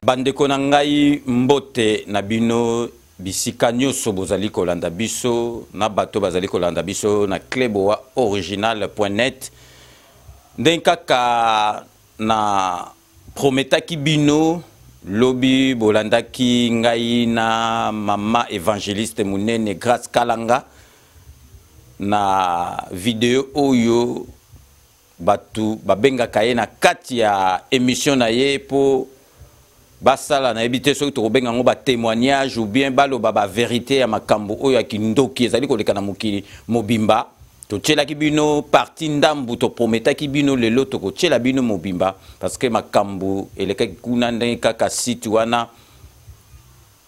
Bandeko na ngai, mbote na bino bisika nyonso bozali kolanda biso, na bato bazali kolanda biso na cleboa original.net. Ndenge kaka na prometaki bino lobi, bolandaki ngai na mama évangéliste monene Grace Kalanga na video oyo bato babengaka ye na kati ya émission na ye mpo basala, nayebi te soki tokobenga yango batémoignage ou bien baloba bavérité ya makambo oyo ya kindoki ezali koleka na mokili mobimba. Totielaki bino partie ndambu, toprometaki bino lelo tokotiela bino mobimba, parce que makambo elekaki kuna ndenge kaka site wana,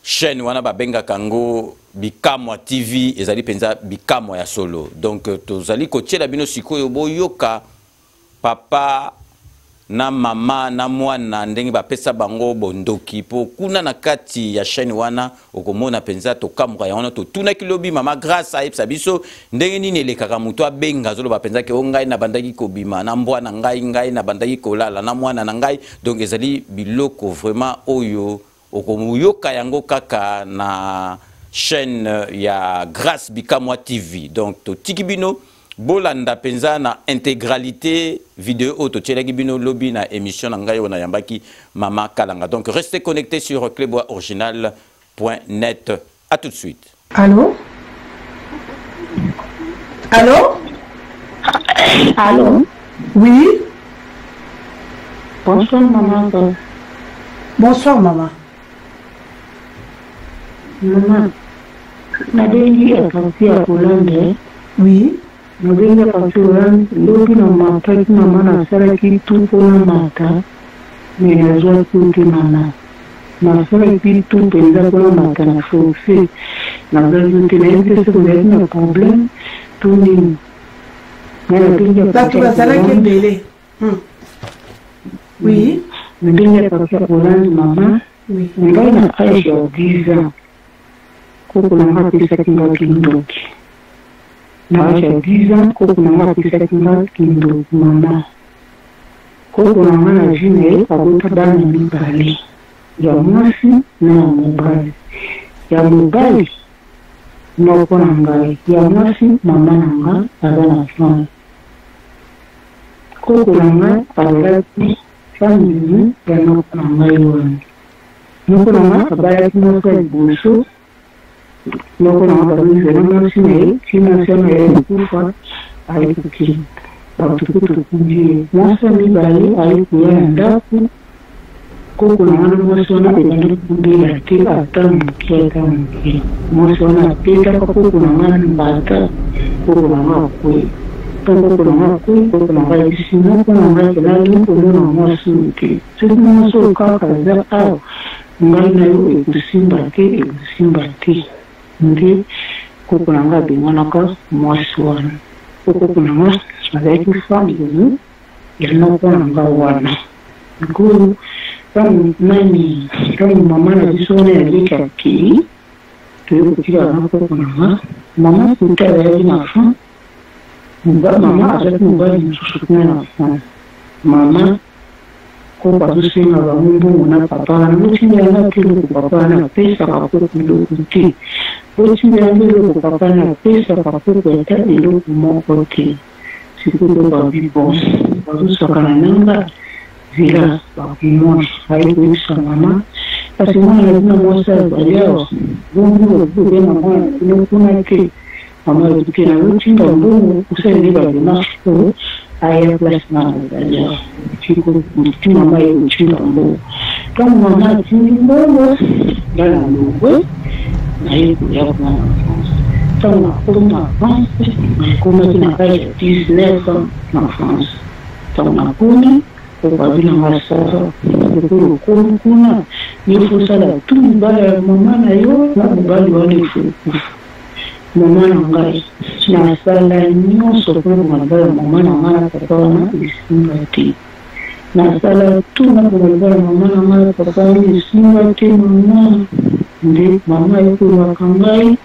chaîne wana babengaka yango Bikamwa TV, ezali mpenza bikamwa ya solo. Donc tozali kotiela bino sikoyo, boyoka papa na mama na mwana ndenge bapesa bango bondoki, mpo kuna na kati ya chaîne wana okomona mpenza tokamwaka. Yango wana totunaki lobi mama Grâce ayebisa biso ndenge nini elekaka moto abenga, azoloba mpenza ke o ngai nabandaki kobima na mbwa na ngai, ngai nabandaki kolala na mwana na ngai. Donc ezali biloko vraiment oyo okoyoka yango kaka na chaîne ya Grâce Bikamwa TV. Donc totiki bino bolanda mpenza na intégralité vidéo oyo totielaki bino lobi na émission na ngai oyo nayambaki mama Kalanga. Donc restez connectés sur cleboa original net. À tout de suite. Allô? Allô? Allô? Oui. Bonsoir, maman. Bonsoir, maman. Maman, nabengi à partir ya Hollande. Oui. Nabengi à partir ya Hollande. Lobi na mataki, mama, nasalaki tout mpona mata, mais nazwaki te, mama. Nasalaki tout mpenza mpona mata na force, nazwaki te. Nayebi te soki ozalaki na problème to nini. Ngai nabengi à Bato partir ya bazalaki Hollande. ebele. Oui. Nabengi à partir ya Hollande, mama. Oui. Ngai na age ya 10 ans, koko na nga apesaki nga kindoki. Na age ya 10 ans, koko na nga apesaki nga kindoki, mama. Koko na nga na vie na ye abota bana mibale, ya mwasi na ya mobali. Ya mobali noko na ngai, ya mwasi mama na nga aza na France. Koko na nga azalaki famille ya noko na ngai wana. Noko na nga abalaki mwasi ya liboso. Noko na nga bazozela mwasi na ye ti mwasi wana ye kokufa, aye kokende, bato mpe tokundi ye. Mwasi ya mibale aye koya na ndako, koko na nga na mwasi wana ebandaki kobela te ata moke, ata moke. Mwasi wana apetaka koko na nga mbata, koko na nga akwei. Ntango koko na nga akwei, koko na nga ayebisi noko na ngai ke nalingi komona mwasi oyo te. Soki mwasi oyo kaka aza awa, ngai na yo ekosimba te, ekosimba te. Nde koko na nga abenganaka mwasi wana, po koko na nga azalaki femme ya noko na nga wana. Sikoyo ntango nani, ntango mama na biso wana ya leki akei, toye kotikala na koko na nga. Mama kuta azalaki na France, mama azalaki mobali mosusu kuna na France. Mama, koko azosenga bango mbongo na papa wana: "Botindela nga te eloko, papa wana apesaka koko eloko te, botindela nga eloko, papa wana apesaka koko ata eloko moko te." Sikoyo koko abi: "Bon, bazosakana na nga, zela bakomona." Aye koyebisa mama: "Kasi mwana na bino mwasi azali awa, bongo bakoki kobenga mwana na bino kuna te?" Mama alobi te, nazotinda mbongo, osaleli badémarche po aya place nga nazali awa. Ti mama ye kotinda mbongo, ntango mama atindi mbongo, nga na longwe, naye koya kuna na France. Ntango nakomi na France, nakomaki na age ya 19 ans na France. Ntango nakomi, koko nanga sara lokola okomi kuna, il faut osala tout libala ya mama na yo na mobali wana ifo ekufa. Mama na ngai, nasala nyonso mpona koboma libala ya mama na ngai na papa wana, esimba te. Nasala tout na koboma libala ya mama na ngai na papa wana, esimba te, mama. Nde mama ayekolaka ngai,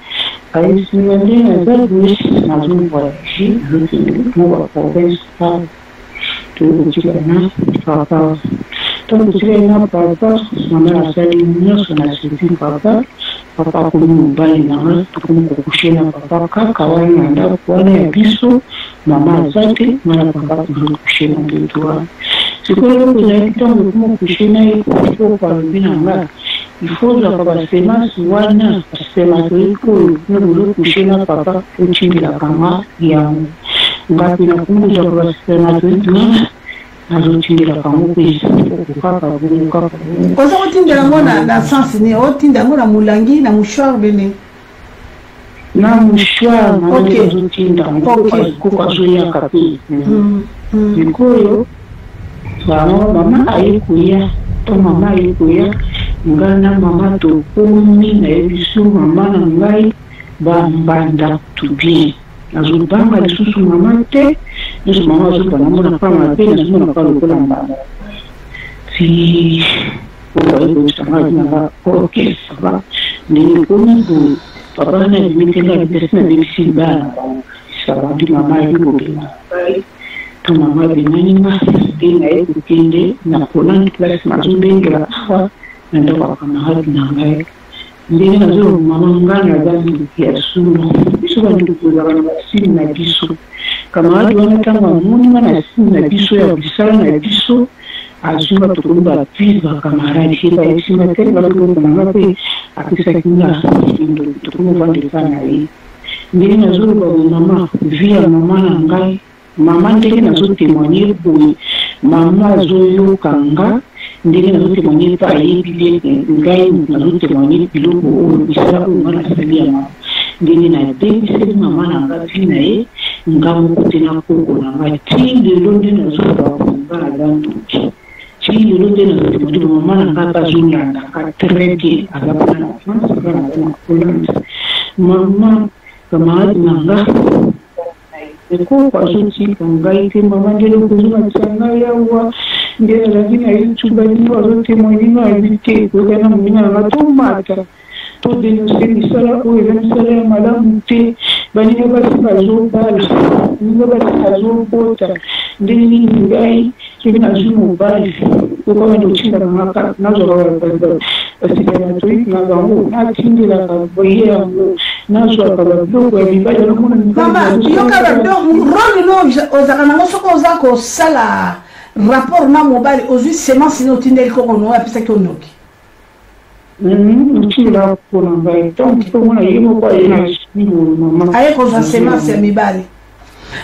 ayesinga nde naza boye, nazovoyage, nazokende mo baprovince awa, toye kotika na papa. Ntango totikali na papa, mama nasali nyonso na séduire papa. Papa akomi mobali na nga, tokomi kocoucher na papa kaka wana na ndako wana ya biso. Mama aza te, nga na papa tozocoucher na mbeto wana. Sikoyo eloko ezalaki, ntango ekoma coucher na ye, koko alobi na nga: il faut ozwaka basemence wana, baspermatozoïde oyo na bozocoucher na papa, otindelaka nga yango. Nga mpe nakomi kozwaka baspermatozoïde wana, nazotindelaka yango mpe koko, kaka bongo, kaka bongo. Oza kotindela yango na sens nini? Otinda yango na molangi, na mouchoir bene? Na mouchoir mama, azotinda yango, koko azoyaka mpe. Sikoyo bango, mama aye koya to mama aye koya, ngai na mama tokomi, nayebi so mama na ngai bambanda to bien, nazobanga lisusu mama te. Nyonso mama azobanda mona pa mabe, nazomona pa lokola mbanda ti oyo aye koyebisa ngai na nga: ok, ça va, ndenge ekomi boye, papa na abimi te, ngai abimi te, nabebisi libala na bango. Sabandi mama ayebi kobenga ngai to mama abengani nga mpe naye kokende na Hollande, place nazobengela awa na ndako ya camarade na ngai. Ndenge nazoloba, mama, ngai naza ndoki ya solo. Biso bandoki tozalaka na basigne na biso. Camarade wana, ntango amoni nga na signe na biso ya bisala na biso, azwi nga, tokomi baprise bacamarade. Ye bayebisi nga te, nga mpe na nga mpe apesaki nga ndoki, tokomi ovanda epa na ye. Ndenge nazoloba boye, mama, vie ya mama na ngai, mama, ndenge nazotémoigner boye, mama azoyoka nga ndenge nazotémoigner mpe ayebi bien ngai nazotémoigner biloko oyo, misala oyo nga nasali ya mama, ndenge nabebiseli mama na nga vie na ye, nga moko te, na koko na nga. Ti lelo nde nazoloba boye, nga naza ndoki. Ti lelo nde nazotémoigner, mama na nga mpe azolanda nga très bien, aza kuna na France, nga naza na Hollande. Mama, camarade na nga ekoko azotika ngai te. Mama, ndenge okozomatisa ngai awa, nde nazalaki na YouTube, baninga bazotémoigner, nga yebi te, koyoka na moninga na nga, tomata todénoncer misala oyo eza misala ya malamu te. Baninga basi bazobala, baninga basi bazobota, ndenge nini ngai soki nazwi mobali okabanda otindaka nga, nazwaka baspermatozoïde na bango, natindelaka ye yango, nazwaka babiloko ya mibali, namona. Mama, yoka, rôle no ozalaka nango, soki oza kosala rapport na mobali, ozwi semence nini, otindeli koko no apesaki yo ndoki? Otindela mpona ngai, ntango tomona ye moko aye na mama. Aye kozwa semence ya mibali,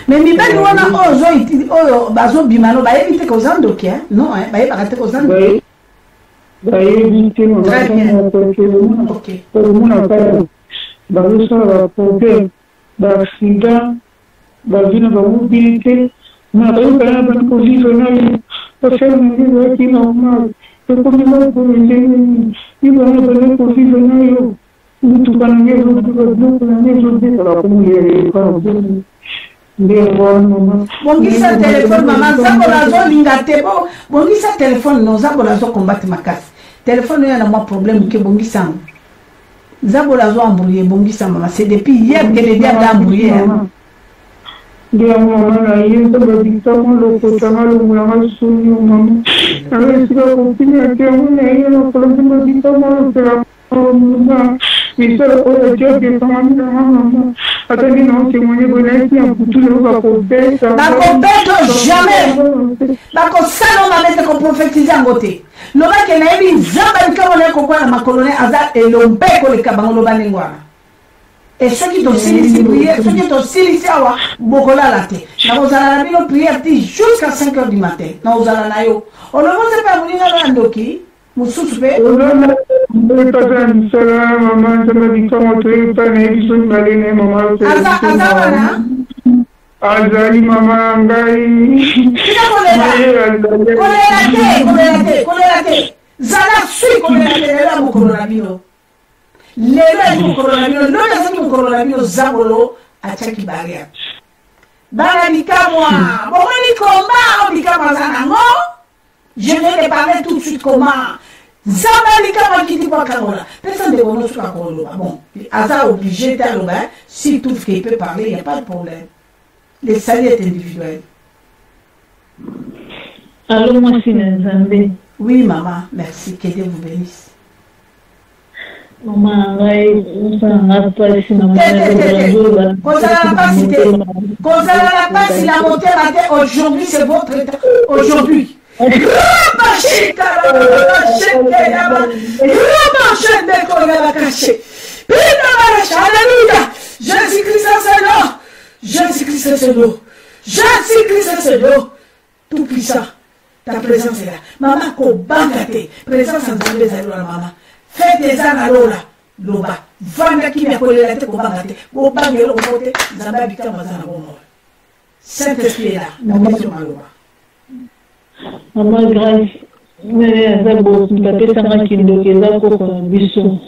mais mibali wana oyo oyo bazobima no, bayebi te koza ndoki? Non, bayebaka te koza ndoki. Bayebi te moko te. Omona kaka bazosala baproblème, baaccident, bavie na bango bien te. Na bayokana na bandi kovivre na yo, affaire na ngai ezalaki normal, ekomi boye ndenge nini? Libana na bandi kovivre na yo, mutuka na ngai ezobeba, biloko na ngai ezobeba, bakomoyeleka nde wana, mama. Bongisa telefone, mama. Nzambola azolinga te. Bo bongisa telefone no, Nzambola azokombate makasi. Telefone oyo na mwa problème moke, bongisa yango. Nzambola azo embrouiller, bongisa, mama. C'est depuis hier que le diable a embrouillé, hein. Nde yango, mama, na ye nzambe abikisaka, lokotanga, alongolanga soni. Mama, naza esika kokimela te. Yango na ye makolo, nzambe abikama, alopela mama misala oyo diable ekangami nanga. Mama, ata nde na otémoigner boye, nayesi na butu lelo bakobeta. Bakobeta jamais, bakosala mabe te, koprophétiser yango te. Lobake nayebi Nzambe alikamo na ye kokwa na makolo na ye, aza elombe koleka bango. Loba ndenge wana. E soki tosilisi prière, soki tosilisi awa, bokolala te. Nakozala na bino prière ti jusqu'à 5 heures du matin. Nakozala na yo, olobi mpe ya moninga no ya ndoki mosusu mpe. Epasa na misala, mama. Nzambe abikamo, toyebi na ye biso mibale na ye, mama. Aza wana? Azali, mama na ngai. Tika kolela, kolela te, kolela te, kolela te. Zala sui, kolela te. Lelo ya mokolo na bino, lelo ezali mokolo na bino, lobi azalaki mokolo na bino. Zabolo atiaki barrière. Bana bikamwa, bomoni komba oyo bikamwa aza nango. Je vais te parler tout de suite comment Nzambe alikama akiti po akangola. Pesa ndeko no soki akoloba. Bon, aza obligé te aloba. S'il trouve qu'il peut parler, il y a pas de problème, le salut est individuel. Alo, mwasi na Nzambe. Oui maman, merci, que Dieu vous bénisse. Mama na ngai osala nga mpasi na kozala na mpasi te kozala na mpasi na motema te aujourd'hui c'est votre temps aujourd'hui Alléluia Jésus-Christ est Seigneur Jésus-Christ est Seigneur Jésus-Christ est Seigneur Tout puissant ta présence est là mama kobanga te présence ya nzambe ezali wana mama fete eza na lola loba vanda kimia kolela te kobanga te bobanga eloko moko te nzambe abikambo aza na bomoi saint esprit est là napesi yo maloba mama grace Nene aza boss mutu apesa nga kindoki eza koko na biso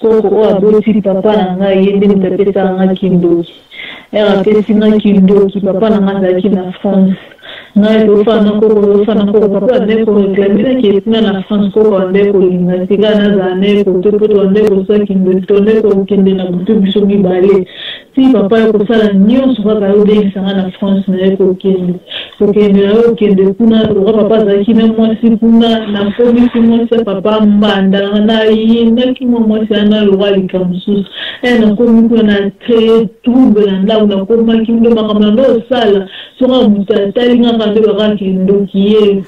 koko oyo aboti papa na ngai ye nde mutu apesaka nga kindoki heure apesi nga kindoki papa na nga azalaki na France ngai tofanda na koko tofanda na koko papa abandaki ko reclamer nakende kuna na France koko abandaki kolinga te kaka nazala na ye kote po tobandaki kosala kindoki tobandaki kokende na butu biso mibale Ti papa yo kosala nionso kaka yo obengisa nga na France naye kokende kokende naye okende kuna lokola papa azalaki na mwasi kuna nakomisi mwasi ya papa mbanda nayinaki mwa mwasi wana lokola likambo mosusu eh nakomi kuna na cree trouble na ndako nakomaki nde makambo na nde osala soki moto atali nga kaka nde bakaka kindoki ye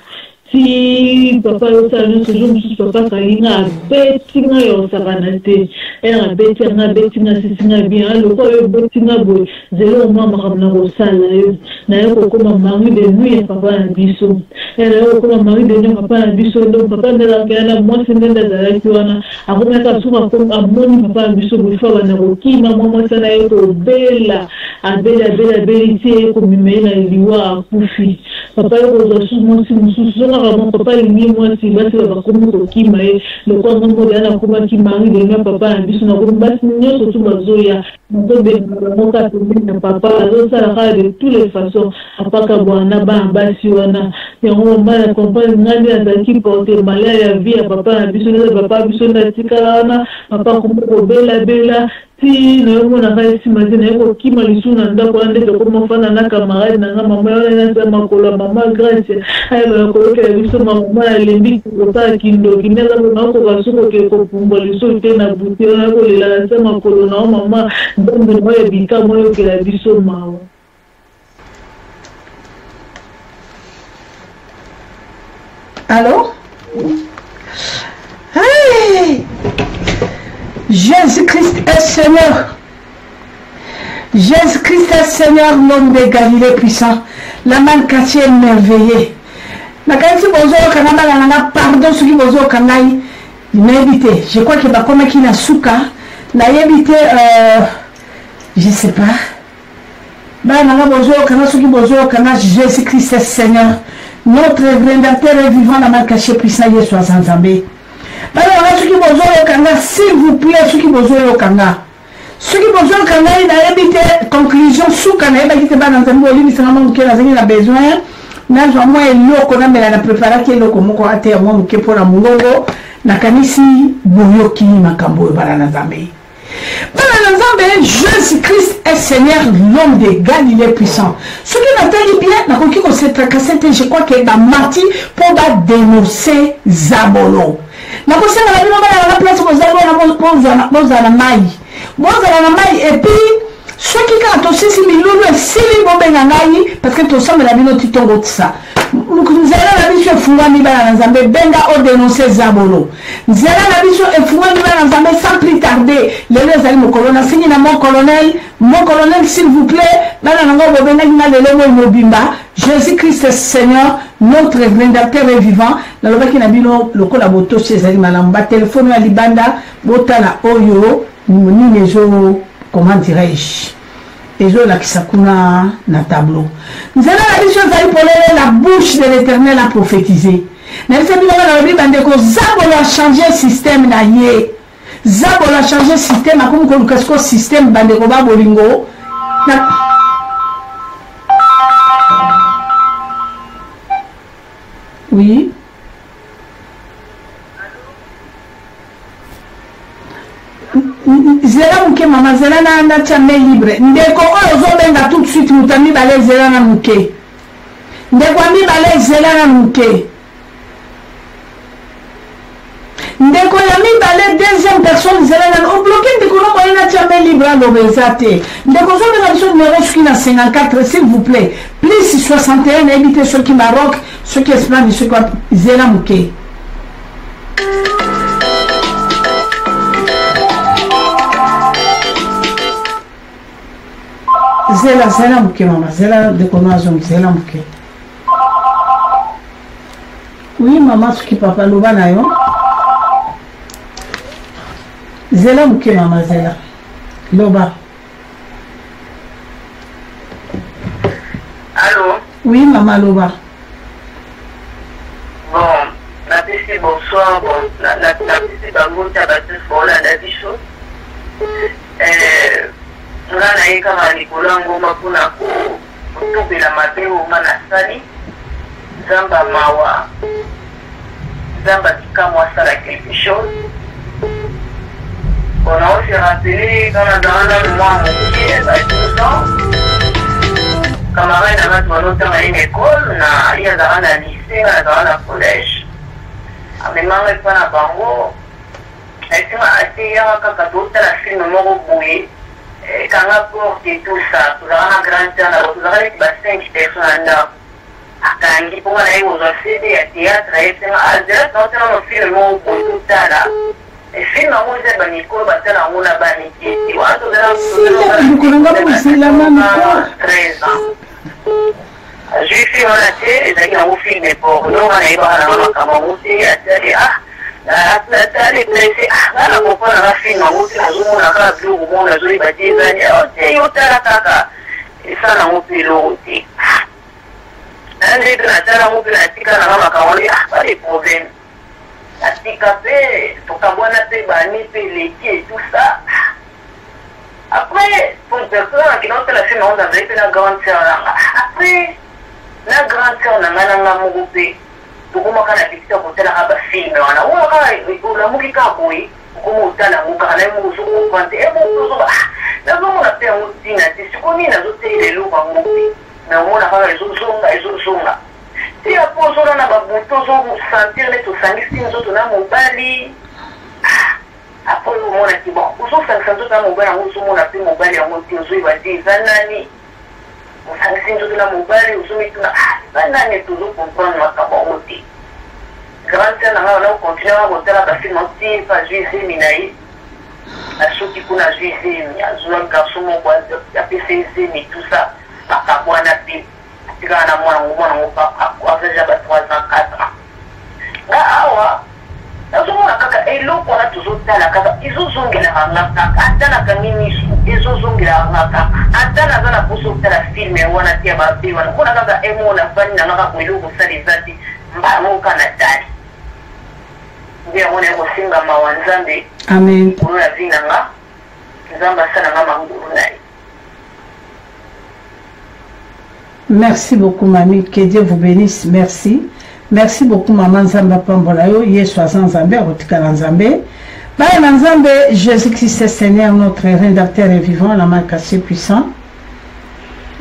Ti papa ayosala nionso jour mosusu papa akangi nga abeti nga ya kosakana te heure abeti nga abeti nga asisi nga bien ah lokola yo obeti nga boye zela omona makambo nakosala yo naye kokoma mari de nuit ya papa na biso heure naye kokoma mari de nuit ya papa na biso donc papa nde azalaki wana mwasi nde nde azalaki wana akomaki kaka soki amoni papa na biso boye fo abanda kokima mwa mwasi wana aye kobela abeli abeli abeli ti eye komema ye na liwa akufi Papa yo kozwa lisusu mwasi mosusu soki kaka mwa papa alingi mwasi basi ba bakomi kokima ye lokola nga moko deja nakomaki mari de nuit papa na biso nakomi basi nyonso tu bazoya nazobengana bango kaka pembeni na papa azosala kaka de tous les façons apakabwana na bana basi wana yango mama na comprendre nga nde nazalaki porte malheur ya vie ya papa na biso nde papa biso nde atikala wana papa akomi kobelabela Ti nayo mona ngai sima te naye kokima lisusu na ndako wana nde tokoma ofanda na camarade na ngai mama wana naza makolo ya mama Grace ayebaka koyokela biso ma mama nalembi kosala kindoki nde aza boye nakokoka lisusu kokende kopumbwa lisusu te na butu wana kolela na se makolo na yo mama Nzambe na yo ya bikamwa oyokela biso mawa. Allô Hey Jésus-Christ est Seigneur. Jésus-Christ est Seigneur, l'homme de Galilée puissant. La manne cachée est merveilleux. nakanisi bozoyoka nga bana na nga pardon soki bozoyoka ngai nayebi te je crois ke bakomaki na suka nayebi te euh, je sais pas Bana na nga bozoyoka nga soki bozoyoka nga Jesus Christ est Seigneur notre rédempteur est vivant la main cachée puissant Yesu aza Nzambe bana na nga soki bozoyoka nga s'il vous plaît soki bozoyoka nga soki bozoyoka ngai nayebi te conclusion suka nayebaki te bana Nzambe bolimbisa nga mwa moke nazangi na besoin nazwa mwa eloko namela na preparaki eloko moko ate ya mwa moke mpo na mongongo nakanisi boyoki makambo oyo bana na Nzambe Bana na Nzambe, Jésus-Christ est Seigneur, l'homme de Galilée puissant. Soki natali bien, nakoki ko se tracasser te, je crois que ba mati po ba dénoncer zabolo. Nakosenga na bino bana na place bozali wana bozala na mai. Bozala na mai et puis soki kaka tosisi milulu esili bobenga ngai parce que tosambela bino ti ntongo tisa. Nzela na biso efungwami bana na Nzambe, benga o denoncer zabolo. Nzela na biso efungwami bana na Nzambe, sans plus tarder. Lelo ezali mokolo nasengi na mon colonel, mon colonel s'il vous plaît, bana na ngai bobengaki nga lelo moi mobimba. Jésus Christ Seigneur, notre rédempteur est vivant. Nalobaki na bino lokola botosi ezali malamu. Ba telefone ya libanda botala oyo nini ezo comment dirais-je Ezo lakisa kuna na tableau. Nzela na biso ezali polele, la bouche de l'Eternel a prophétisé. Nayebisa bino nga nalobi bandeko, zabolo a changer système na ye. Zabolo a changer système, akomi koluka sikoyo système bandeko ba bolingo. Na... Oui. Zela moke mama, zela na natia main libre. Ndeko oyo ozobenga tout de suite moto ya mibale zela na moke. Ndeko ya mibale zela na moke. Werrason zela nanu obloke ndeko no moyen atia main libre aloba eza te ndeko ozobenga biso numero soki na 54 s'il vous plaît plus 61 nayebi te soki Maroc soki Espagne soki wapi zela moke. Zela zela moke mama zela ndeko no azongi zela moke. Oui maman soki papa loba na yo. Zela moke mama zela. Loba. Allô? Oui mama loba. Bon, napesi bonsoir, bon, napesi bango ta bato bolanda biso. Eh, nga naye kaka likolo ya ngomba mpona kotubela mabe oyo nga nasali. Nzambe ya mawa, Nzambe ya bikamwa asala quelque chose. Bon, nao se rappeler quand nazala nanu mwa moke, ba 12 ans, camarade na nga tobanda otanga ye na école, na ye azalaka na lycée, nga nazalaka na collège. Amema nga epa na bango, esinga ateyaka kaka totala film moko boye, ekanga porte et tout ça, tozalaka na grande sœur na bango, tozalaka neti ba 5 personnes na ndako. Akangi po nga naye kozwa CD ya theatre ayebisi nga ah zela tuna otala nanu film moko boye totala mais film yango eza ya ba mikolo batala yango na ba mike te wana tozala Sila bandeko na nga bozela nanu ko. 13 ans azwi film wana te ezalaki nango film porno nga nayebaka nanga makambo yango te atali ah natali presse ah nga na comprendre nga film yango te nazomona kaka biloko moko nazoyeba te ezali te yo tala kaka esala yango mpe eloko te. Na nde pe natala yango pe natika nanga makambo wana ah pas de problème natika pe tokabwana pe bani pe eleki et tout ça après nakenda kotala film yango nazali pe na grande sœur nanga après na grande sœur na ngai na nga moko pe tokomaka na habitude ya kotalaka ba film wana oyo kaka olamuki kaka boye okoma otala yango kaka na yo moko ozo comprendre te e moko ozoba ah nazomona mpe yango ntina te sikoyo nini nazotelela eloko yango mpe Mais omona kaka ezo zonga ezo zonga ti apo ozo lala ba butu ozo sentir neti osangisi nzoto na mobali ah apres oyo omona ke bon ozo sangisa nzoto na mobali yango ozo mona pe mobali yango te ozo yeba te eza nani osangisi nzoto na mobali ozo mituna ah eza nani tozo comprendre makambo yango te grande sœur na ngai wana okontinue kaka kotala ba film yango ti epa azwi zemi na ye asuki kuna azwi zemi azwa garçon moko apesa ye zemi tout ça Bakabwana pe atikala na mwana ngo mwana ngo aza deja ba 3 ans 4 ans nga awa nazomona kaka eloko wana tozotala kaka ezozongelaka nga kaka ata nakangi misu ezozongelaka nga kaka ata naza na posa otala filme wana te ya mabe wana mona kaka emo nafandi na nga kaka boye eloko kosala eza te mbala moko kaka natali nde yango naye kosenga mawa nzambe amen likolo ya vie na nga nzambe asala nga mangolu na ye. Merci beaucoup mamie que Dieu vous benisse merci merci beaucoup maman nzambe apambola yo yesu aza nzambe akotikala nzambe bana na nzambe jésus christ est seigneur notre rédempteur est vivant la main cassée puissant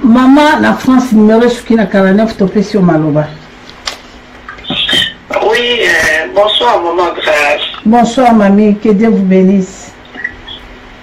mama na france numéro esuki na 49 topesi yo maloba. Oui, bonsoir maman Grace. Bonsoir mamie, que Dieu vous benisse.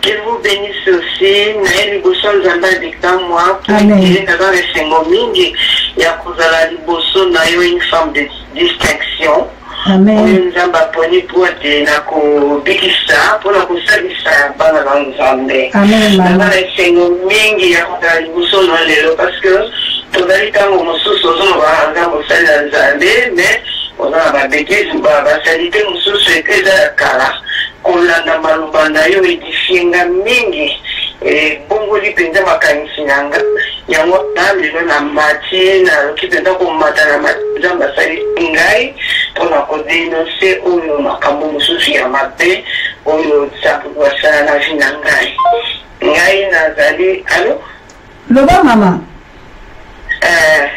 Qu'il vous benisse aussi naye liboso ya Nzambe ya bikamwa po ete naza na esengo mingi ya kozala liboso na yo une femme de distinction oyo Nzambe aponi po ete na kobikisa po na kosalisa bana na Nzambe. Naza na esengo mingi ya kozala liboso na yo lelo parce que tozali tango mosusu ozoloba naza mosali ya Nzambe mais oza na ba betise ba salite mosusu ete eza ya kala. Kolanda maloba na yo edifie nga mingi, ebongoli mpenza makanisi na nga. Yango wana lelo namati, nayoki mpenza komata na mati Nzambe asalisi ngai mpo na ko denoncer oyo makambo mosusu ya mabe oyo Zabulu asala na vie na ngai. Ngai nazali, allo? Loba mama. Eh,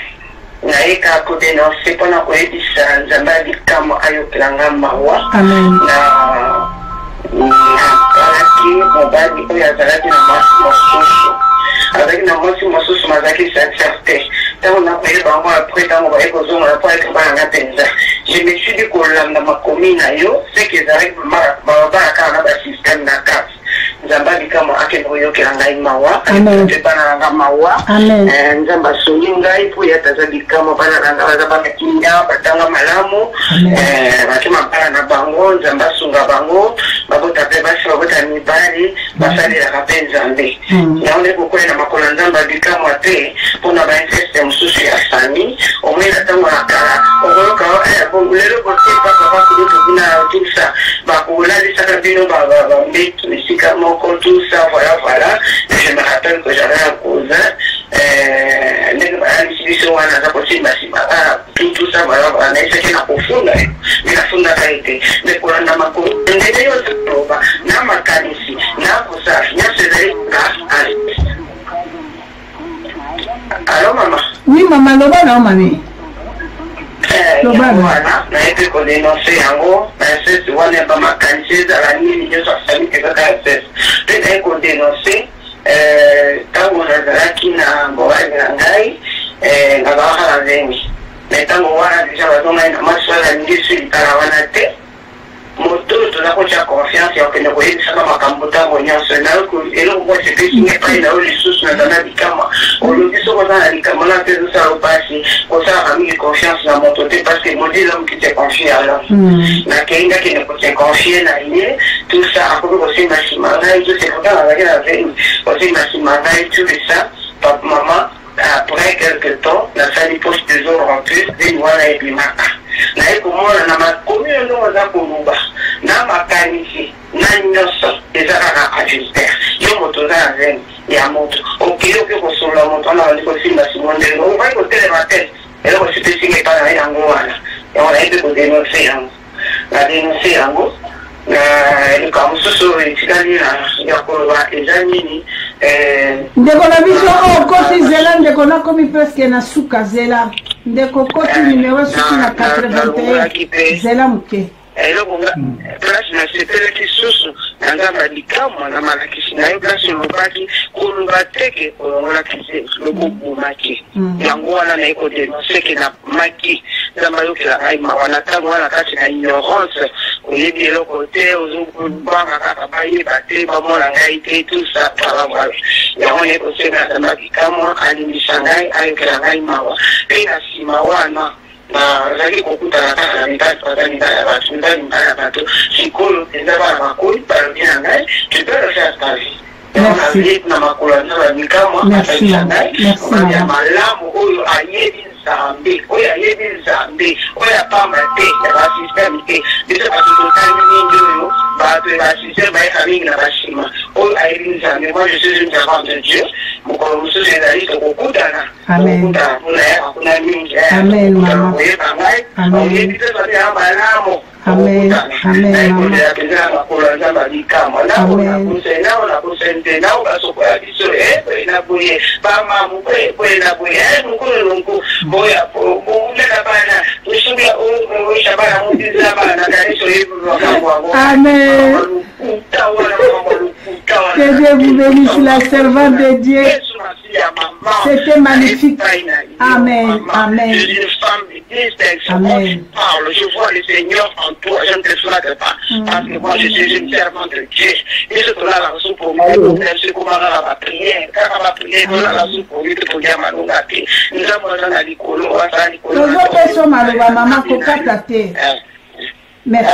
naye kaka ko denoncer pona koyebisa Nzambe ya bikamwa ayokela nga mawa. Amen. Na nabalaki mobali oyo azalaki na mwasi mosusu. Azalaki na mwasi mosusu mais azalaki sincère te. Tango nakoyeba yango après tango baye kozonga na po ayaki kobala nga penza. Je me suis dit kolanda makomi na yo ce que ezalaki babala kaka na ba système na kati. Nzambe ya bikamwa akende koyokela ngai mawa, ayokela mpe bana na nga mawa. Eh, Nzambe asungi ngai mpo ye ata aza bikamwa, bana na nga baza bana kimia, batanga malamu, eh, bake mabala na bango, Nzambe asunga bango, babota mpe basi, babota mibali, basalelaka mpe Nzambe. Yango nde kokwela na makolo ya Nzambe ya bikamwa te mpo na ba inceste mosusu ya famille. Omoni na ntango ya kala okoyoka eh, bon, lelo botie pa papa kulutu kuna tout ça, bakolalisaka bino ba ba mbetu esika moko tout ça, voilà voilà. Mais je me rappelle que j'avais un cousin eh, ndenge balalisi biso wana aza kosimba simba ah, tout tout ça voilà voilà, nayebisaki na kofunda ye mais nafundaka ye te, mais kolanda makolo ndenge yo ozoloba na makanisi na kosala nyonso ezali kaka Allo mama. Oui mama loba na yo mami. Eh, yango wana nayebi kodenonse yango inceste wana ya bamakanisi ezala nini nyonso asali ezaka inceste mpe naye kodenonse ntango nazalaki na mobali na ngai nazalaka na zemi me ntango wana deja bazongai na mwasi wana alingi su libala wana te Moto oyo toza kotia confiance ya kokende koyebisaka makambo ntango nyonso eloko moko esepesi ngai epai na yo lisusu naza na likamwa olobi soki oza na likambo na mpe ezosala yo mpasi kosalaka mingi confiance na moto te parce que maudit l'homme qui te confie à l'homme hmm. Nakei nakende kose confie na ye tout ça akomi kosimba nsima ngai tout c'est pourtant nazalaki na veni kosimba nsima ngai tout ça papa mama Après quelque temps, nasali poche des eaux rompues, zemi wana ebimaka. Naye komona na makomi oyo ndenge oza koloba, na makanisi, na nyoso, eza kaka adultère. Yo moto oza na zemi ya moto, okei oke kosolola moto wana abandi kosimba simo ndenge okokaki kotelema te. Eloko esepesi nga epai na ye yango wana. Yango naye mpe ko denoncer yango. Na denoncer yango. Na likambo mosusu oyo etikali ya koloba eza nini? Eh, ndeko na biso oyo okoti zela ndeko nakomi presque na suka zela ndeko okoti eh, numero suki na 81 zela moke eloko nga place nasepelaki susu na nzambe ya likamwa na malakisi na yo place olobaki koloba te ke olongolaki zemi loba obomaki yango wana naye kodenonse ke na Maki, Nzambe ayokela ngai mawa na tango wana kati na ignorance, oyebi eloko te, ozo banga kaka bayeba te, bamona ngai te, tout ça, voilà voilà. Yango naye kosenga Nzambe ya bikamwa alimbisa ngai, ayokela ngai mawa. Pe na sima wana nazalaki kokutana kaka na mibali, baza mibali ya bato, mibali mibali ya bato, sikoyo penza bana bakoli, balobi na ngai, tu peux refaire ta vie. Yango Merci. naye na makolo ya Nzambe ya bikamwa, Merci asalisa mama. ngai, Merci mobali ya mama. malamu oyo ayebi Nzambe, oyo ayebi Nzambe, oyo ya pamba te, ya ba système te. Biso bato totangi mingi oyo, bato ya ba système bayaka mingi na ba sima. Oyo ayebi Nzambe, moi je suis une servante de Dieu. Mokolo mosusu ezali tokokutana, Amen. tokokutana kuna yaka kuna mingi, eh, Amen, tokokutana mama. okoyeba ngai, Amen. oyebi mpe bato ya malamu. Amen. Amen, mama. Amen. Amen. Que Dieu vous bénisse, la servante de Dieu. C'était magnifique. Amen. Amen. Je suis une femme de distinction. Amen. Quand tu parles, je vois le Seigneur en toi. Je ne te flatte pas. Parce que moi, je suis une servante de Dieu. Et je te la soupe pour moi. Je la prière. Kaka ba prière, la soupe pour lui, pour dire malonga te. Nous avons na likolo, aza likolo. Tozopesa maloba mama kokata te. Merci.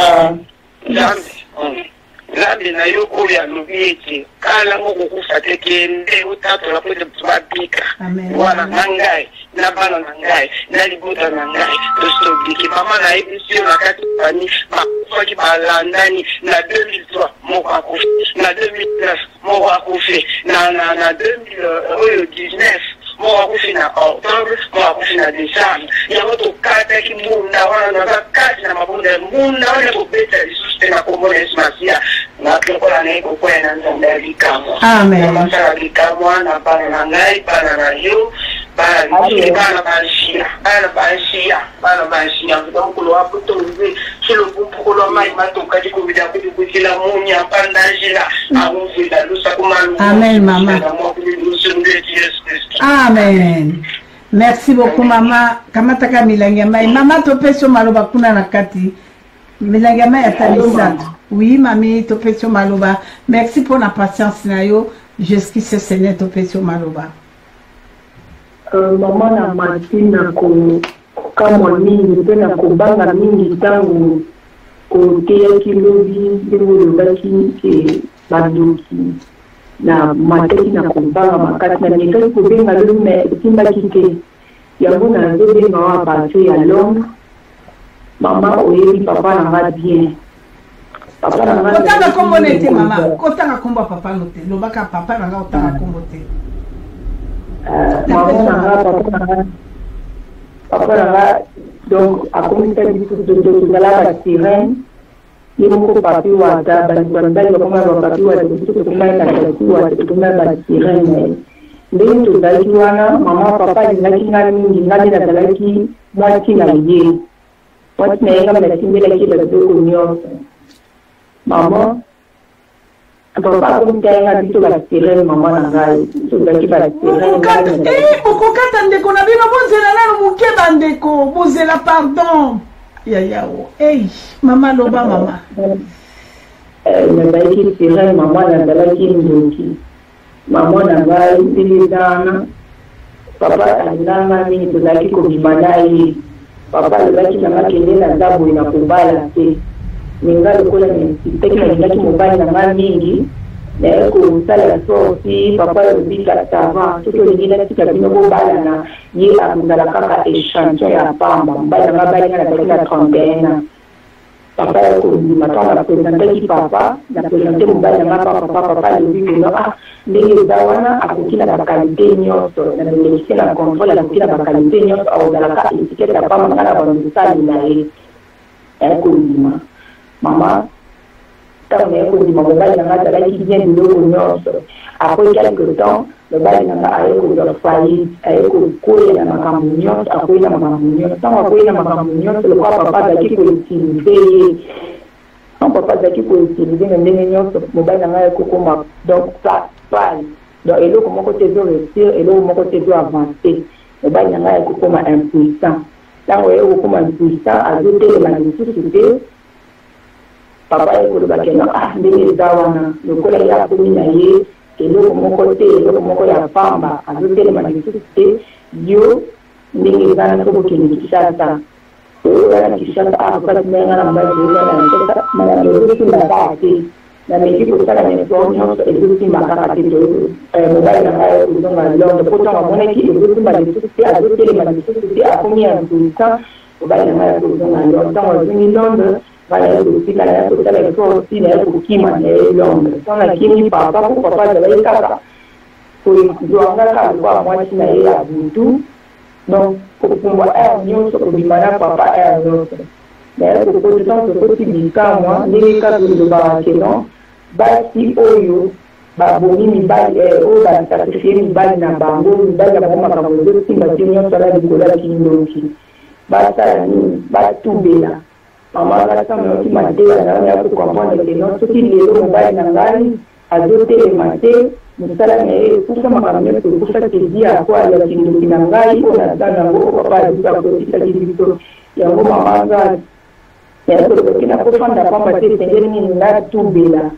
Nzambe. Nzambe na yo oyo alobi ete kala ngo kokufa te, kende otatola mpo ete bato babika. Wana na ngai na bana na ngai na libota na ngai tosi tobiki. Mama nayebisi yo na kati ya famille bakufaki balandani na 2003 moko akufi, na 2009 moko akufi, na na na 2000 oyo 19 moko akufi na octobre, moko akufi na decembre. Yango tokataki mbunda wana, naza kati na mabunda ya mbunda wana ekobeta lisusu te na kombo na Yesu Masiya. Na lokola naye kokwea na Nzambe ya bikamwa, Amen. Nzambe asala bikamwa na bana na ngai, bana na yo, bana biso, bana banshia, bana banshia, bana banshia. Mokolo wa butonzi tshilobumpu lwa mai matoka dikubida kudikukila munya mpanda njila akumvila lusa kumalu Amen, mama. Amen. Merci beaucoup mama. Kamataka milangi ya mai. Mama topesi yo maloba kuna na kati. Milangi ya mai ata misato. Oui mami topesi yo maloba. Merci mpo na patience na yo. Jusqu'ici Seigneur topesi yo maloba. Euh, mama na mati na kokamwa mingi mpe na kobanga mingi ntango oteyaki lobi ndenge olobaki ke bandoki na mataki na kobanga makasi na mekaki kobenga lobi me esimbaki te yango nazobenga wa partir ya Londres. Mama oyebi papa na nga bien. Papa na nga kotanga kombo na te mama, kotanga kombo ya papa no te, lobaka papa na nga otanga ah. kombo te. Euh, mama na nga papa na nga papa na nga donc akomisaki biso tozala ba sirène Ye moko Papy Wata, bandeko ya mibali bakoma ba Papy Wata, biso tokomaki ba Tati Wata, tokomaki ba sirene na ye. Ndenge tozalaki wana, mama papa alingaki nga mingi, nga nde nazalaki mwasi na ye. Mwasi na ye nga natimbelaki ye ba biloko nyonso. Mama, papa akomisaki nga biso ba sirene mama na ngai, biso tozalaki ba sirene. Eh, bokokata ndeko na bino, bozela nanu moke bandeko, bozela pardon. Yaya o ei mama loba mama. Eh, nazalaki sirene mama, nazalaki ndoki mama na ngai ndenge eza wana. Papa alingaka ngai mingi, tozalaki kobima na ye. Papa alobaki na ngai kende naza boye na kobala te, me ngai lokola na insistaki nalingaki mobali na ngai mingi, naye kosala sorti. Papa alobi ça va, soki olingi natika bino bobalana, ye akozala kaka echantillon ya pamba. Mobali na ngai abali ngai nazalaki na 31 ans. Papa ya kondima ntango na presentaki papa, na presente mobali na ngai pa papa, papa alobi keno ah ndenge eza wana akoki na bakalite nyonso, na melekise na controle akoki na bakalite nyonso, akozalaka etikete ya pamba, ngai na bamosali na ye. Naye kondima mama, ntango naye kondima mobali na ngai azalaki bien biloko nyonso. Après quelque temps mobali na ngai aye kozwa faillite, aye kokwea na makambo nyonso, akwei na makambo nyonso. Ntango akwei na makambo nyonso, lokola papa azalaki koutilize ye, ntango papa azalaki koutilize na ndenge nyonso, mobali na ngai aye kokoma donc pale, donc eloko moko te ezo réussir, eloko moko te ezo avancer. Mobali na ngai aye kokoma impuissant. Ntango aye kokoma impuissant, azotelema lisusu te. Papa aye koloba ke non, ah ndenge eza wana, lokola ye akomi na ye eloko moko te, eloko moko ya pamba, azotelema lisusu te, yo ndenge eza wana soki okende Kinshasa, oyoka na Kinshasa, ah papa tindaki nga na mobali toyoka na Kinshasa, makambo ezosimba kaka te, nameki kosala na effort nyonso ezosimba kaka te. Mobali na ngai aye kozonga Londres, po ntango amonaki ezosimba lisusu te, azotelema lisusu te, akomi impuissant, mobali na ngai aye kozonga Londres. Ntango azongi Londres, ngai naye kotika, naye kosala effort ti naye kokima na ye Londres. Ntango nakimi papa, po papa azalaki kaka kozwa nga kaka lokola mwasi na ye ya butu, donc kopumbwa heure nyonso, kobima na papa heure nyonso. Naye kokota, ntango tokoti bikamwa ndenge kaka elobaka ke non, basi oyo babomi mibali, oyo basakrifie mibali na bango, mibali na bango makambo ezosimba te nyonso wana likolo ya kindoki, basala nini? Batubela. Mama nga ntango nayoki mateya na yo, naya kocomprendre ke non, soki lelo mobali na ngai azotelema te, mosala na ye ekufa, makambo nyonso ekufa, sedi akwa ya kindoki na ngai oyo naza nango, oyo papa azuki akotisaki biso yango. Mama nga naye koloba ke nakofanda pamba te, esengeli nini? Natubela,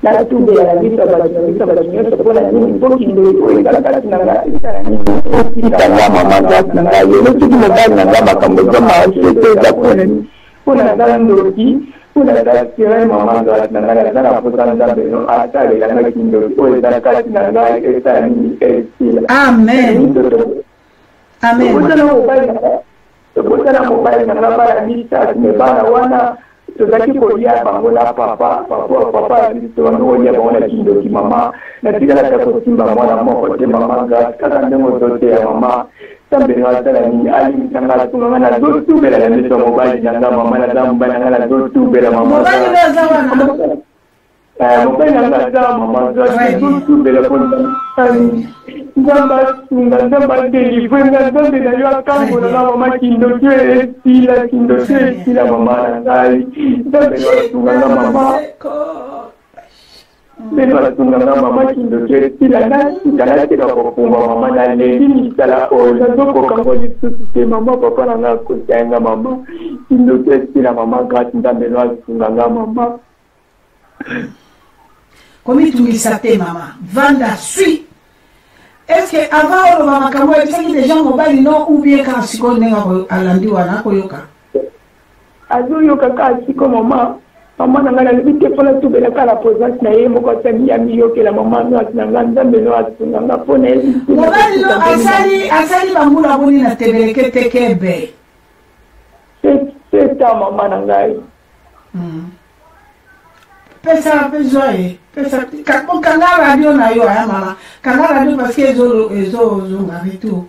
natubela na biso ya bato, na biso ya bato nyonso. Mpona nini? Mpo kindoki oyo eza kati na ngai esala nini? Etika nga. Mama grâce na ngai, lelo soki mobali na ngai makambo eza marche te, eza mpona nini? Mpo naza ndoki, mpo naza sirene. Mama grâce na ngai, naza na posa Nzambe no atalela ngai kindoki oyo eza kati na ngai esala nini? Esila. Amen, amen. Tobosana mobali na nga bana misato, me bana wana tozalaki kolia bango na papa, papa papa ya biso, tobandi kolia bango na kindoki. Mama, natikalaka kosimba mwana moko te. Mama grâce, kaka ndenge ozoteya, mama, Nzambe nga asala nini? Alimbisa nga, asunga nga, nazotubela na miso ya mobali na nga. Mama, naza mobali na nga, nazotubela mama. Mobali oyo aza wana? Mobali na nga aza. Mama grâce, nazotubela mpo Nzambe asunga, Nzambe adelivre nga, Nzambe na yo akangola nga. Mama, kindoki oyo esila, kindoki oyo esila. Mama na ngai, Nzambe na yo asunga nga mama. Bino basunga nga mama kindoki esila nasika natika kopumbwa mama nalembi misala oyo nazokoka ngo lisusu te mama papa na nga akosa nga mama kindoki esila mama grace nzambe no asunga nga mama. Komitungisa te mama, vanda sui. Est-ce que avant oloba makambo oyebisaki deja mobali no ou bien kaka sikoyo ndenge alandi wana akoyoka? Azoyoka kaka siko mama. Mama na ngai nalobi te mpo natubela kaka na présence na ye moko asali ya miyokela mama noasi na ngai nzambe no asunga nga mpo na ye. Mobali no asali asali bambula boni na tebeleke tekebe? Seta mama na ngai. Pesa mpe zwa ye pesa kanga radio na yo aya mama kanga radio parce que ezozonga retour.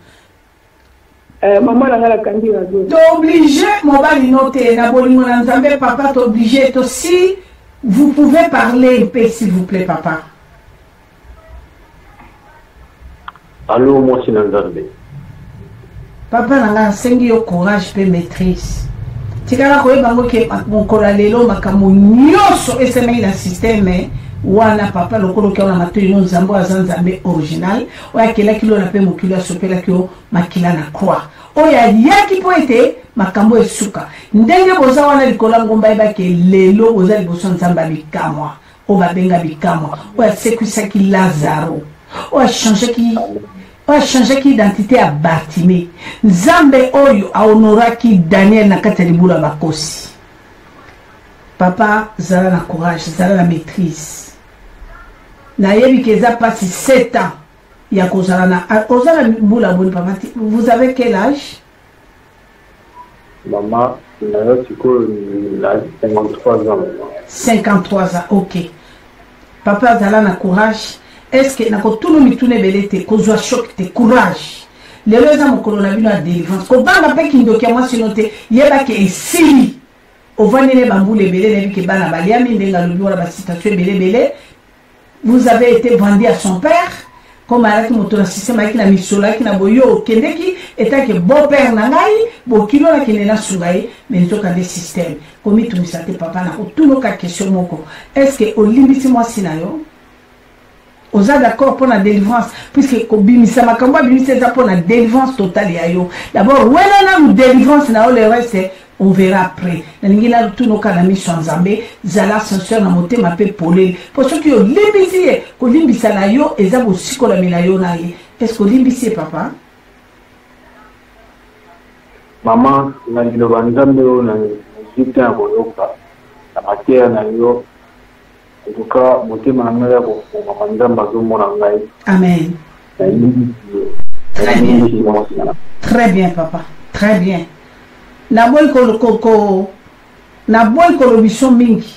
Mama na ngai nakangi radio. Tooblige mobali no te na bolingo na nzambe papa tooblige to si vous pouvez parler mpe s'il vous plaît papa. Allo mwasi na nzambe. Papa na ngai asengi yo courage mpe maîtrise. Tikala koyeba yango ke mokolo ya lelo makambo nyonso esemaki na systeme wana papa lokola oki na matoi no nzambe oyo aza nzambe original oyo akelaki lola mpe mokili asopelaki yo makila na croix oyo ayaki mpo ete makambo esuka ndenge boza wana likolo ya ngomba yebaki lelo boza liboso ya nzambe ya bikamwa oyo babenga bikamwa oyo asekwisaki lazaro oyo achangeaki oyo achangeaki identité ya Bartimée nzambe oyo ahonoraki Daniel na kati ya libulu ya bakosi. Papa zala na courage, zala na maîtrise. Nayebi ke eza mpasi 7 ans ya kozala na oza na mbula boni papa? Vous avez quel âge? Mama naza sikoyo na 53 ans mama. 53 ans, ok. Papa azala na courage. Est-ce que nakotuna mituna ebele te kozwa choc te courage. Lelo eza mokolo na bino ya délivrance. Kobanga mpe kindoki ya mwasi no te yebaki esili. Ovandi ne bambula ebele nayebi ke bana baliami ndenge alobi wana basituation ebele ebele. Vous avez été vendu à son père comme ayaki moto na système ayaki na misolo ayaki na boyo okendeki etake beau père na ngai bokilo nakende nasunga ye mais nzoka nde système komitungisa te papa na kotunoka question moko est ce que olimbisi mwasi na yo oza d'accord mpo na délivrance puisque kobimisa makambo abimisi eza mpo na délivrance totale ya yo d'abord wela nanu délivrance na yo le reste on verra après. Nalingi natunoka na miso ya nzambe zala sincère na motema mpe polele mpo soki olimbisi ye kolimbisa na yo eza bosikolami na yo na ye. Est ce que olimbisi ye papa? Mama na liloba nzambe oyo nazwi te ya koyoka na mateya na yo en tout cas motema na ngai ya kofungama nzambe azomona ngai. Amen. Nalimbisi ye. Très bien. Très bien papa, très bien. Naboyi naboyi kolobiso mingi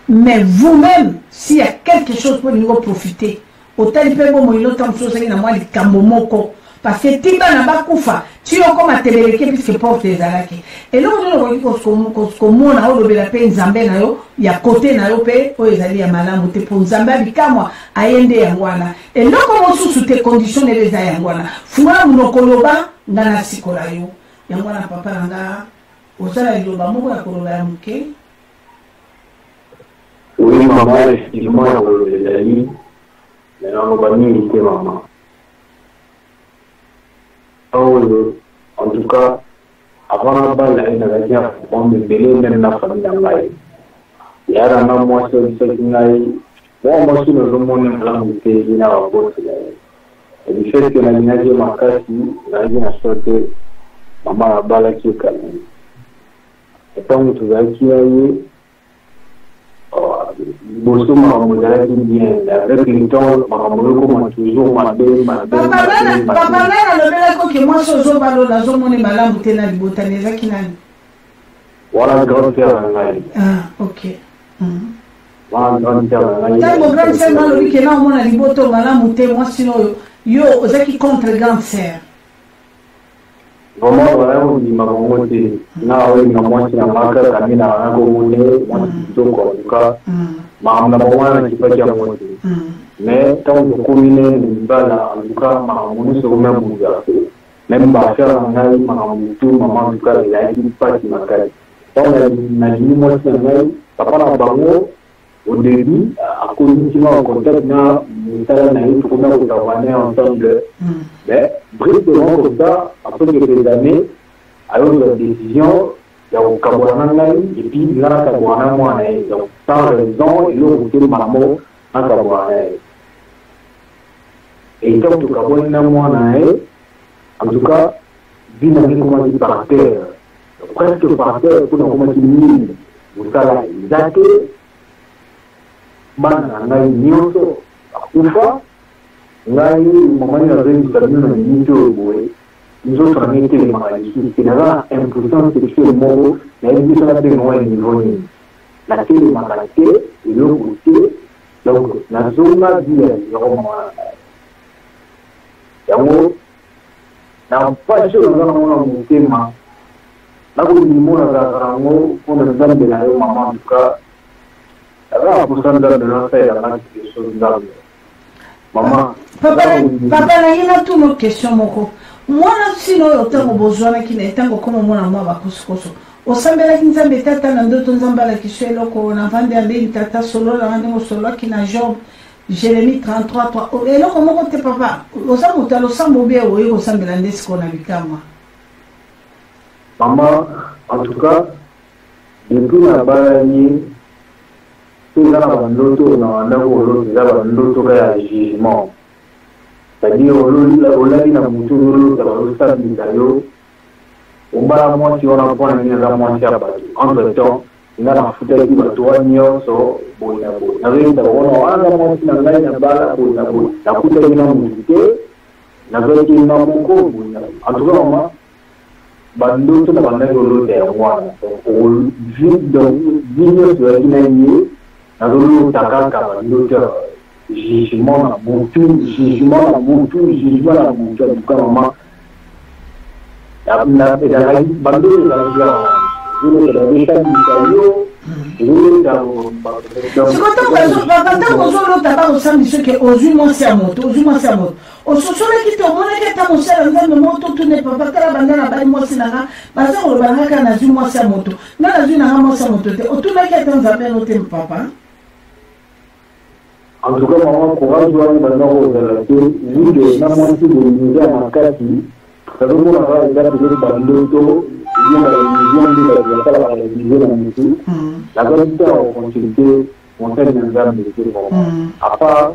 mais vous-même s'il y a quelque chose mpo olingi oprofite otali mpe bomoi nota mosusu ozalaki na mwa likambo moko parce que ti bana bakufa ti okoma tebeleke puisque porte ezalaki eloko nini okoki komona olobela mpe nzambe na yo ya kote na yo mpe oyo ezali ya malamu te mpo nzambe ya bikamwa aye nde yango wana eloko mosusu te condition nele eza yango wana fungola monoko loba nga nasikola yo yango wana papa na nga ozala liloba moko ya koloba ya moke. Oui mama, effectivement ya koloba ezali me naloba mingi te mama. Oyo en tout cas avant nabala ye nazalaki na problème ebele meme na famille na ngai. Ya na nga mwasi oyebisaki ngai mwa mwasi nazomona malamu te ye na baboti na ye. Du fait que nalingaki ye makasi nazalaki na choix te mama nabalaki ye quand même. Ntango tozalaki na ye liboso makambo ezalaki bien mais avec le temps makambo ekoma toujours mabe mabe. Papa ngai nalobelaki oke mwasi ozobalola azomona malamu te na libotani ezalaki nani? Wana grande sœur na ngai. Ah ok. Wana grande sœur na ngai. Ntango grande sœur na alobi ke na omona liboto malamu te mwasi oyo yo ozalaki contre grande sœur? Vraiment bazalaki kondima bango te nga olinga mwasi na nga kaka nde na komone mwasi kitoko en tout cas makambo na bango wana nakipaki yango te mais ntango tokomi ne na libala en tout cas makambo nyonso ekomi ya bouleverse même baaffaire na ngai makambo tu mama en tout cas ezalaki mpasi makasi ntango nalimi mwasi na ngai papa na bango. Au début, akomisi nga en contact na mosala na ye, tokomi kotravailler ensemble. Mais brusquement comme ça, après quelques années, ayozwa décision ya kokabola na ngai et puis nga nakabola na mwana ye. Donc sans raison, eloko te, mamo nakabola na ye. Et ntango tokabwani na mwana na ye, en tout cas, vie na ngai ekomaki par terre, presque par terre, mpona komaki nini, mosala eza te, bana na ngai nyonso bakufa. Ngai mama nini nazoyebisa bino na miniti oyo boye, nzoto na ngai etelemaka lisusu te. Naza na impuissance sexuelle moko, nayebi biso nabenga ngo ya niveau nini. Natelemaka te, eloko te. Donc nazonga vie ya zero, mama na ngai. Yango na mpasi oyo naza nango na motema, nakondima nazalaka nango mpona Nzambe na yo, mama. En tout cas, naza na mposa Nzambe na asalelanga quelque chose, Nzambe, mama. Papa, nangi natuna question moko. Mwana nsino oyo, ntango bozwanaki na ntango okoma mwana mwa bakosokoso, osambelaki Nzambe tata na ndoto, Nzambe alakisi yo eloko navandi ambeni, tata sololanga ndenge osololaki na Job, Jérémie 33 3, eloko moko te? Papa, oza moto ya losambo obie oye kosambela nde sikoyo na bikamwa? Mama, en tout cas, depuis nabalani, so eza na bandoto oyo na bandako olota, eza bandoto kaka ya jugement, c'est-à-dire olali na motu, ozolota bazosambisa yo, obala mwasi wana mpona nini, aza mwasi ya bato. Entre temps nga nafutaki bato wana nyonso boye na boye, nazoyebisa bango na wana aza mwasi na ngai, na bala boye na boye, nakutaki na motu te, nazwaki nga moko boye na boye. En tout cas, mama, bandoto na bandaki kolota yango wana. Donc vie nyonso ezalaki na ye, nazolota kaka bandoto jugement na butu, jugement na butu, jugement na butu. En tout cas, mama, ezalaki bandoto, ezalaki kaka wana, ozolota bazosambisa yo, ozolota. Sikoyo ntango ozolota bakosambisa soki ozwi mwasi ya moto, ozwi mwasi ya moto, ososolaki te, omonaki ata mosala Nzambe moko totune: "Papa, tala, banda na bali mwasi na nga, baza koloba na nga kaka nazwi mwasi ya moto, nga nazwi na nga mwasi ya moto te"? Otunaki ata Nzambe yango te, papa? En tout cas, mama, courage wana banda kozala te, vu que na mwasi bolingi ya makasi, nazomona kaka eza peut-être bandoto bien baillusion nde bato basalaka baillusion na motu. Nazwaki te ya koconsulte mosali na Nzambe te, vraiment, à part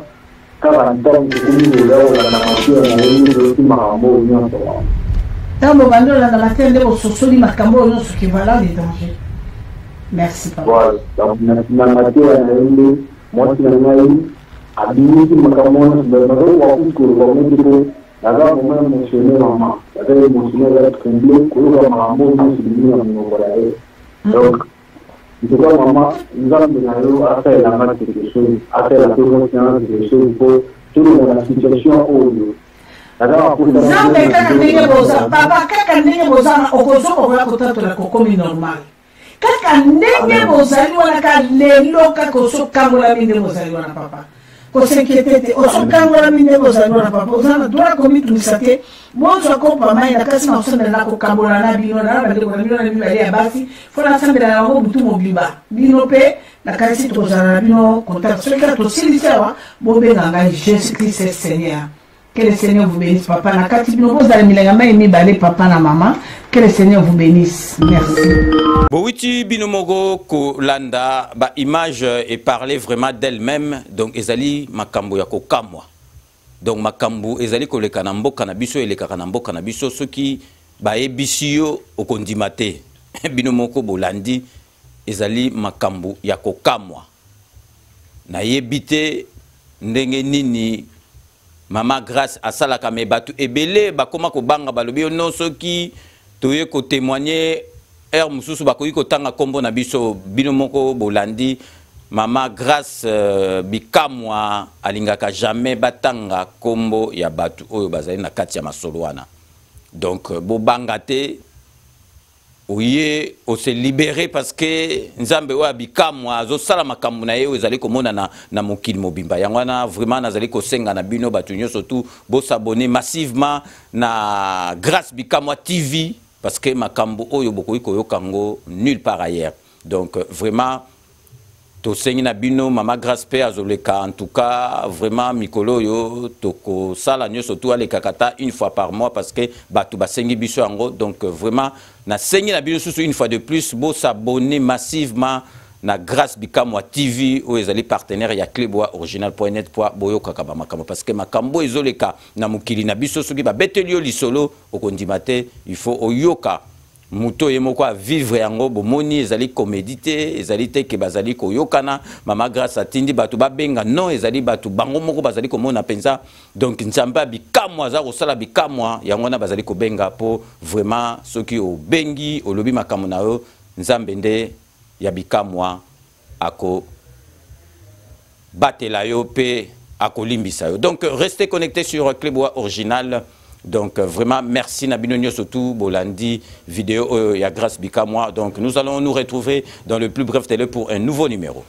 kaka ntango tokomi koya kolanda mateya na ye nde toyoki makambo oyo nyonso. Ntango bobandi olanda mateya nde bososoli makambo oyo nyonso, que voilà les dangers. Merci, papa. Voilà, donc na mateya na ye nde mwasi na ngai abimisi makambo nyonso. Nazokoka kutu koloba ngo te po naza vraiment émotionné, mama, naza émotionné, aza troublé koyoka makambo nyonso ebimi na monoko na ye. Donc en tout cas, mama, Nzambe na yo asalelanga quelque chose, asalela mpe mwasi na nga quelque chose po tolonga na situation oyo. Nzambe, kaka ndenge boza, papa, kaka ndenge boza, okozonga okoya kotatola kokomi normal. Kaka ndenge bozali wana, ka lelo kaka osokangolami ndenge ozali wana, papa, kos'inquiéter te, osokangolami ndenge ozali wana. Papa, oza na droit komitungisa te. Bozwa kopa mai na kasi na kosambela na kokambola na bino na bandeko na bino na mibale ya basi. Fo nasambela na bango butu mobimba. Bino mpe na kasi tokozala na bino contact. Soki kaka tosilisi awa, bobenga ngai. Jésus Christ est Seigneur. Que le Seigneur vous bénisse, papa. Na kati bino bozala milenga mai mibale, papa na mama. Que le Seigneur vous bénisse. Merci. Bowiti bino moko kolanda ba image et parler vraiment d'elle-même. Donc ezali makambo ya kokamwa. Donc makambo ezali koleka na mboka na biso, elekaka na mboka na biso, soki bayebisi yo okondima te. Bino moko bolandi, ezali makambo ya kokamwa. Nayebi te ndenge nini mama Grâce asalaka, me bato ebele bakóma kobanga, balobi yo no, soki toye kotémoigner heure mosusu bakoki kotanga nkombo na biso. Bino moko bolandi, mama Grâce Bikamwa alingaka jamais batanga nkombo ya bato oyo bazali na kati ya masolo wana. Donc bobanga te, oye ose libéré parce que Nzambe oyo abikamwa azosala makambo na ye oyo ezali komonana na mokili mobimba. Yango wana vraiment nazali kosenga na bino bato nyonso tu bos'abonner massivement na Grâce Bikamwa TV, parce que makambo oyo bokoki koyoka yango nulle part ailleurs. Donc vraiment. Tosengi na bino, mama Grace mpe azoleka. En tout cas, vraiment, mikolo oyo tokosala nyonso tu alekaka ata une fois par mois, parce que bato basengi biso yango. Donc vraiment, nasengi na bino susu une fois de plus, bosabonner massivement na Grâce Bikamwa TV oyo ezali partenaire ya Cleboa Original net, po boyokaka bamakambo, parce que makambo ezoleka na mokili na biso, soki babeteli yo lisolo, okondima te. Il faut oyoka moto ye moko avivre yango. Bomoni, ezali comédie te, ezali te ke bazali koyokana, mama Grâce atindi bato babenga. Non, ezali bato bango moko bazali komona mpenza. Donc Nzambe ya bikamwa aza kosala bikamwa, yango wana bazali kobenga. Mpo vraiment, soki obengi, olobi makambo na yo, Nzambe nde ya bikamwa akobatela yo mpe akolimbisa yo. Donc restez connectés sur Cleboa Original. Donc vraiment, merci na bino nyonso surtout bolandi vidéo ya Grâce Bikamwa. Donc nous allons nous retrouver dans le plus bref délai pour un nouveau numéro.